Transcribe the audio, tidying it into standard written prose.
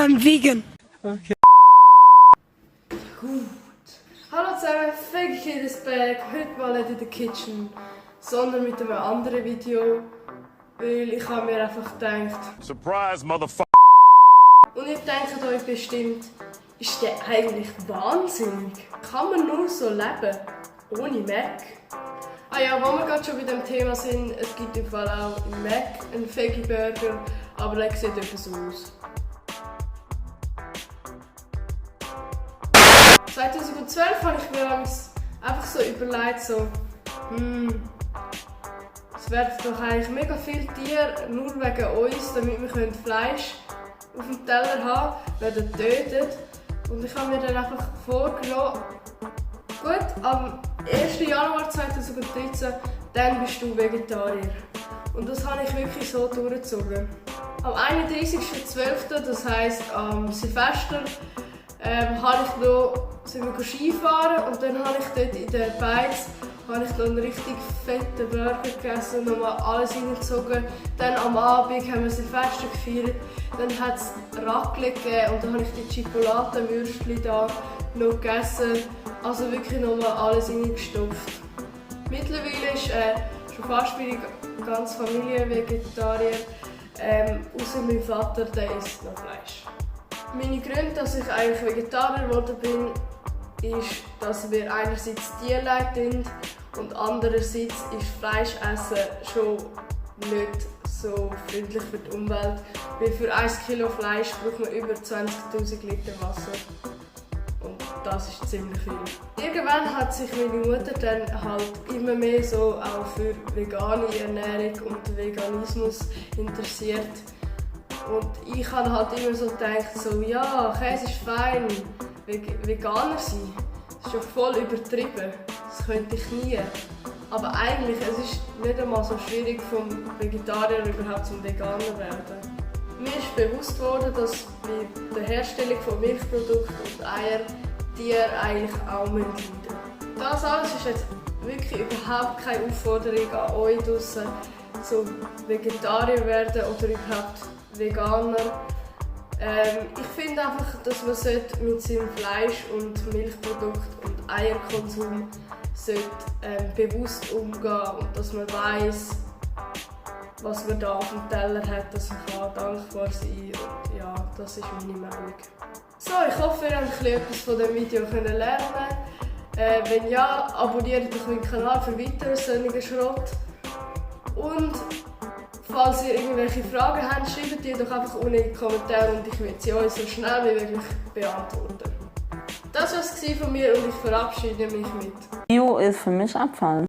I'm vegan. Okay. Gut. Hallo zusammen, Veggie in this Bag. Heute mal nicht in der Kitchen, sondern mit einem anderen Video. Weil ich habe mir einfach gedacht... Surprise, motherfucker! Und ihr denkt euch bestimmt, ist der eigentlich wahnsinnig? Kann man nur so leben, ohne Mac? Ah ja, wo wir gerade schon bei dem Thema sind, es gibt im Fall auch im Mac einen Veggie Burger, aber der sieht etwas so aus. 2012 habe ich mir einfach so überlegt, es werden doch eigentlich mega viele Tiere nur wegen uns, damit wir Fleisch auf dem Teller haben, werden getötet. Und ich habe mir dann einfach vorgenommen, gut, am 1. Januar 2013, dann bist du Vegetarier. Und das habe ich wirklich so durchgezogen. Am 31.12., das heisst am Silvester, sind wir Skifahren und dann habe ich dort in den Bikes einen richtig fetten Burger gegessen, nochmal alles reingezogen. Dann am Abend haben wir Silvester gefeiert, dann hat es Raclette gegeben und dann habe ich die Chipolatenwürstchen da noch gegessen. Also wirklich nochmal alles reingestopft. Mittlerweile ist schon fast meine ganze Familie Vegetarier, außer mein Vater, der isst noch Fleisch. Meine Gründe, dass ich eigentlich Vegetarier geworden bin, ist, dass wir einerseits Tierleid sind und andererseits ist Fleischessen schon nicht so freundlich für die Umwelt, weil für 1 Kilo Fleisch braucht man über 20'000 Liter Wasser und das ist ziemlich viel. Irgendwann hat sich meine Mutter dann halt immer mehr so auch für vegane Ernährung und Veganismus interessiert. Und ich habe halt immer so gedacht, ja, Käse ist fein, Veganer sein, das ist ja voll übertrieben, das könnte ich nie. Aber eigentlich, es ist nicht einmal so schwierig, vom Vegetarier überhaupt zum Veganer werden. Mir ist bewusst worden, dass bei der Herstellung von Milchprodukten und Eiern Tiere eigentlich auch leiden müssen. Das alles ist jetzt wirklich überhaupt keine Aufforderung an euch draussen, so Vegetarier werden oder überhaupt Veganer. Ich finde einfach, dass man mit seinem Fleisch- und Milchprodukt und Eierkonsum bewusst umgehen sollte und dass man weiss, was man da auf dem Teller hat, dass man dankbar sein kann. Und ja, das ist meine Meinung. So, ich hoffe, ihr habt etwas von diesem Video lernen können. Wenn ja, abonniert doch meinen Kanal für weiteren sonnigen Schrott. Und falls ihr irgendwelche Fragen habt, schreibt die doch einfach unten in die Kommentare und ich werde sie euch so schnell wie möglich beantworten. Das war es von mir und ich verabschiede mich mit. Bio ist für mich Abfall.